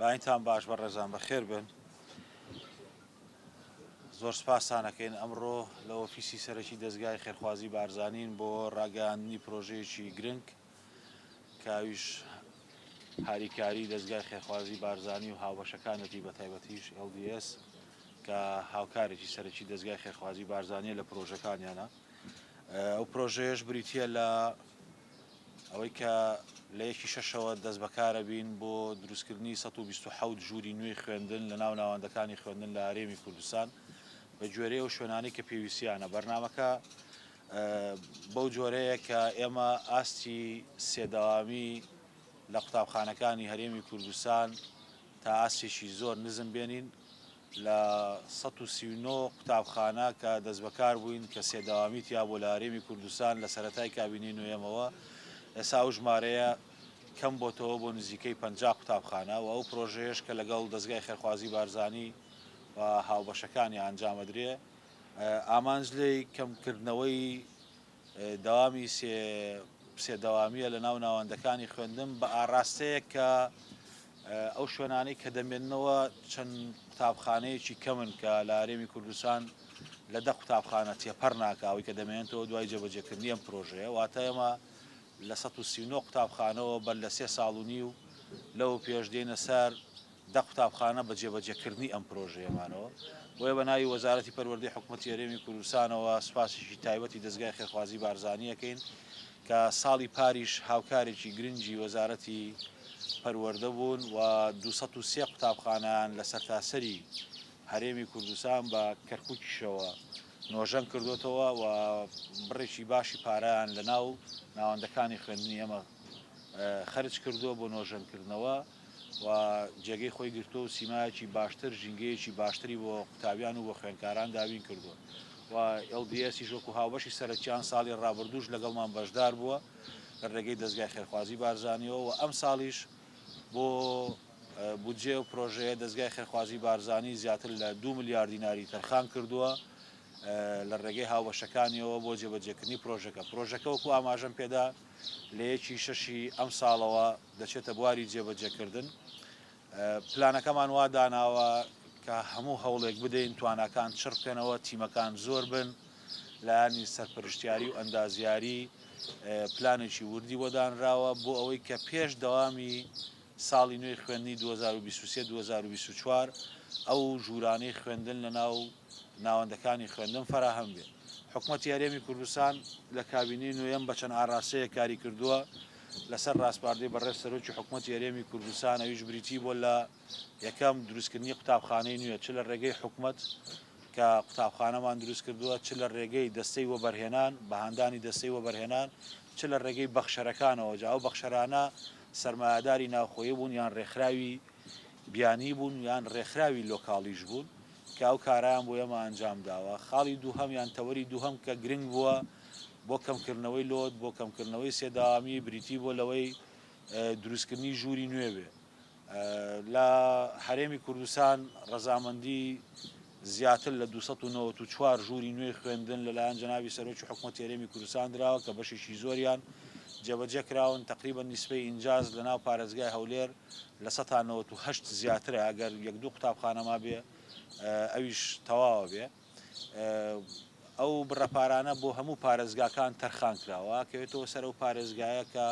بەینتان باش بەڕێزان بەخێر بن. زۆر سپاستان ئەکەین ئەمڕۆ لە ئۆفیسی سەرەکی دەزگای خێرخوازی بارزانین بۆ ڕاگەیاندنی پرۆژەیەکی گرنگ کە ئەویش هاریکاری دەزگای خێرخوازی بارزانی و هاوبەشەکانەتی بە تایبەتیش LDS کە هاوکارێکی سەرەکی دەزگای خێرخوازی بارزانیە لە پرۆژەکانیانە. ئەو پرۆژەیەش بریتییە لە ئەوەی کە لە یەکی شەشەوە دەست بەکارە بین بۆ دروستکردنی 127 ژووری نوێی خوێندن لە ناو ناوەندەکانی خوێندن لە هەرێمی کوردستان بە گوێرەی ئەو شوێنانەی کە پێویستیانە. بەرنامەکە بەو جۆرەیە کە ئێمە ئاستی سێدەوامی لە قوتابخانەکانی هەرێمی کوردستان تا ئاستێکی زۆر نزم بێنین. لە 139 قوتابخانە کە دەستبەکار بووین کە سێ دەوامی تیا بوو لە هەرێمی کوردستان لە سەرەتای کابینەی نۆیەمەوە ئێستا ئەو ژمارەیە کەم بۆتەوە بۆ نزیکەی 50 قوتابخانە و ئەو پرۆژەیەش کە لەگەڵ دەزگای خێرخوازی بارزانی و هاوبەشەکانی ئەنجامەدرێ ئامانج لێی کەمکردنەوەی دەوامی سێ سێ دەوامییە لە ناو ناوەندەکانی خوێندن بە ئاراستەیەک کە ئەو شوێنانەی کە دەمێننەوە چەند قوتابخانەیەکی کەمن کە لە هەرێمی کوردستان لە دە قوتابخانە تێپەر ناکا ئەوەی کە دەمێنێتەوە دوای جێبەجێکردنی ئەم پرۆژەیە واتە ئێمە لە 139 قوتابخانەوە بەر لە سێ ساڵ و نیو لەوە پێش دێینە سەر دە قوتابخانە بە جێبەجێکردنی ئەم پرۆژەیەمانەوە، بۆیە بە ناوی وەزارەتی پەروەردەی حکومەتی هەرێمی کوردستانەوە سوپاسێکی تایبەتی دەزگای خێرخوازی بارزانی ئەکەین کە ساڵی پاریش هاوکارێکی گرنگی وەزارەتی پەروەردە بوون و 203 قوتابخانەیان لە سەرتاسەری هەرێمی کوردستان بە کەرکوکیشەوە نۆژەن کردوتەوە و بڕێکی باشی پارەیان لە ناو ناوەندەکانی خوێندنی ئێمە خەرج کردووە بۆ نۆژەنکردنەوە. و جێگەی خۆی گرتووە و سیمایەکی باشتر، ژینگەیەکی باشتری بۆ قوتابیان و بۆ خوێندکاران دابین کردووە و LDS یش وەکو هاوبەشی سەرەکیان ساڵی ڕابردووش لەگەڵمان بەشدار بووە لە ڕێگەی دەزگای خێرخوازی بارزانیەوە و ئەمساڵیش بۆ بودجەی ئەو پرۆژەیە دەزگای خێرخوازی بارزانی زیاتر لە دوو ملیار دیناری تەرخان کردووە لە ڕێگەی هاوبەشەکانیەوە بۆ جێبەجێکردنی پرۆژەکە. پرۆژەکە وەکو ئاماژەم پێدا لە یەکی شەشی ئەمساڵەوە دەچێتە بواری جێبەجێکردن. پلانەکەمان وا داناوە کە هەموو هەوڵێک بدەین تواناکان چڕ بکەنەوە، تیمەکان زۆر بن، لایەنی سەرپەرشتیاری و ئەندازیاری پلانێکی وردی بۆ دانراوە بۆ ئەوەی کە پێش دەوامی ساڵی نوێی خوێندنی 2023 2024 ئەو ژوورانەی خوێندن لەناو ناوەندەکانی خوێندن فەراهەم بێت. حکومەتی هەرێمی کوردستان لە کابینەی نۆیەم بە چەند ئاراستەیەک کاری کردووە لەسەر ڕاسپاردەی بەڕێز سەرۆکی حکومەتی هەرێمی کوردستان ئەویش بریتی بووە لە یەکەم دروستکردنی قوتابخانەی نوێ چ لە ڕێگەی حکومەت کە قوتابخانەمان دروست کردووە چ لە ڕێگەی دەستەی وەبەرهێنان بە هاندانی دەستەی وەبەرهێنان چ لە ڕێگەی بەخشەرەکانەوە جا ئەو بەخشەرانە سەرمایەداری ناوخۆیی بوون یان ڕێکخراوی بیانی بوون یان ڕێکخراوی لۆکاڵیش بوون کە ئەو کارەیان بۆ ئێمە ئەنجام داوە. خاڵی دووهەم یان تەوەری دووهەم کە گرنگ بووە بۆ کەمکردنەوەی لۆد، بۆ کەمکردنەوەی سێداوامی بریتی بووە لەوەی دروستکردنی ژووری نوێ بێ. لە هەرێمی کوردستان ڕەزامەندی زیاتر لە 294 ژووری نوێی خوێندن لەلایەن جەنابی سەرۆکی حکومەتی هەرێمی کوردستان دراوە کە بەشێکی زۆریان جێبەجێ کراون، تەقریبەن نیسبەی ئینجاز لەناو پارێزگای هەولێر 98% زیاترە، ئەگەر یەک دوو قوتابخانە مابێ ئەویش تەواوە بێ. ئەو بڕە پارانە بۆ هەموو پارێزگاکان تەرخان کراوە، کەوێتەوە سەر ئەو پارێزگایە کە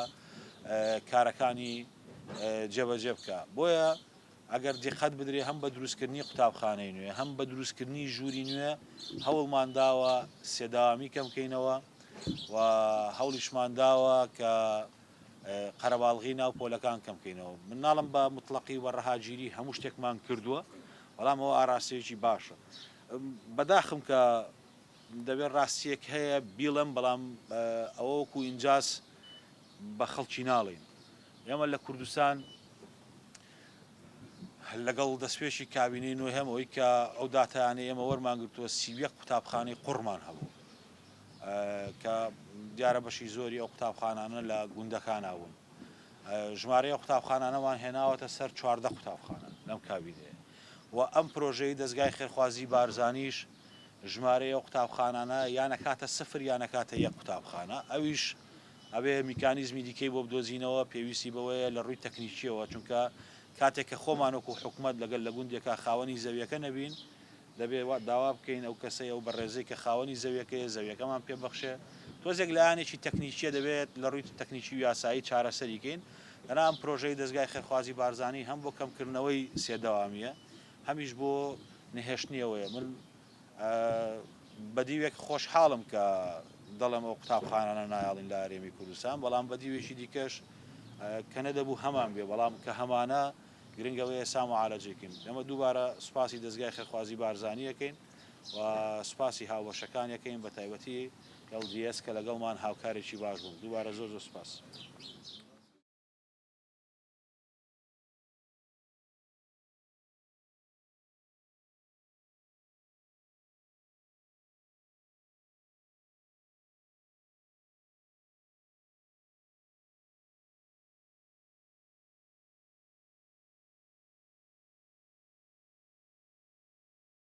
کارەکانی جێبەجێ بکا. بۆیە ئەگەر دیقەت بدرێ هەم بە دروستکردنی قوتابخانەی نوێ هەم بە دروستکردنی ژووری نوێ هەوڵمان داوە سێداوامی کەم کەینەوە و هەوڵیشمان داوە کە قەرەباڵغی ناو پۆلەکان کەم کەینەوە. من ناڵم بە موتڵەقی و بە ڕەهاگیری هەموو شتێکمان کردووە، بەڵام ئەوە ئاراستەیەکی باشە. بەداخم کە دەبێت ڕاستییەک هەیە بیڵێم، بەڵام ئەوە وەکو ئینجاز بە خەڵکی ناڵێین. ئێمە لە کوردستان لەگەڵ دەستپێکی کابینەی نۆیەم ئەوەی کە ئەو داتایانەی ئێمە وەرمان گرتووە 31 قوتابخانەی قوڕمان هەبوو. کە دیارە بەشی زۆری ئەو قوتابخانانە لە گوندەکانا بوون. ژمارەی ئەو قوتابخانانەمان هێناوەتە سەر 14 قوتابخانە لەم کابینەیە و ئەم پرۆژەی دەزگای خێرخوازی بارزانیش ژمارەی ئەو قوتابخانانە یان ئەکاتە سفر یان ئەکاتە یەک قوتابخانە ئەویش ئەبێ میکانیزمی دیکەی بۆ بدۆزینەوە پێویستی بەوەیە لە ڕووی تەکنیکیەوە چونکە کاتێک کە خۆمان وەکو حکومەت لەگەل لە گوندێکا خاوەنی زەویەکە نەبین دەبێ وا داوا بکەین ئەو کەسەی ئەو بەڕێزەی کە خاوەنی زەویەکەیە زەویەکەمان پێ بەخشێ. تۆزێک لایەنێکی تەکنیکیە دەبێت لە ڕووی تەکنیکی و یاسایی چارەسەری کەین. دەنا ئەم پرۆژەی دەزگای خێرخوازی بارزانی هەم بۆ کەمکردنەوەی سێدەوامیە هەمیش بۆ نەهێشتنیەوەیە. من بە دیوێک خۆشحاڵم کە دەڵێم ئەو قوتابخانانە نایەڵین لە هەرێمی کوردستان، بەڵام بە دیوێکی دیکەش کە نەدەبوو هەمان بێ، بەڵام کە هەمانە گرنگ ئەوەیە ئێستا معالەجەی کەین. ئێمە دووبارە سوپاسی دەزگای خێرخوازی بارزانی ئەکەین و سوپاسی هاوبەشەکانی ئەکەین بە تایبەتی LDS کە لەگەڵمان هاوکارێکی باش بوون. دووبارە زۆر زۆر سوپاس.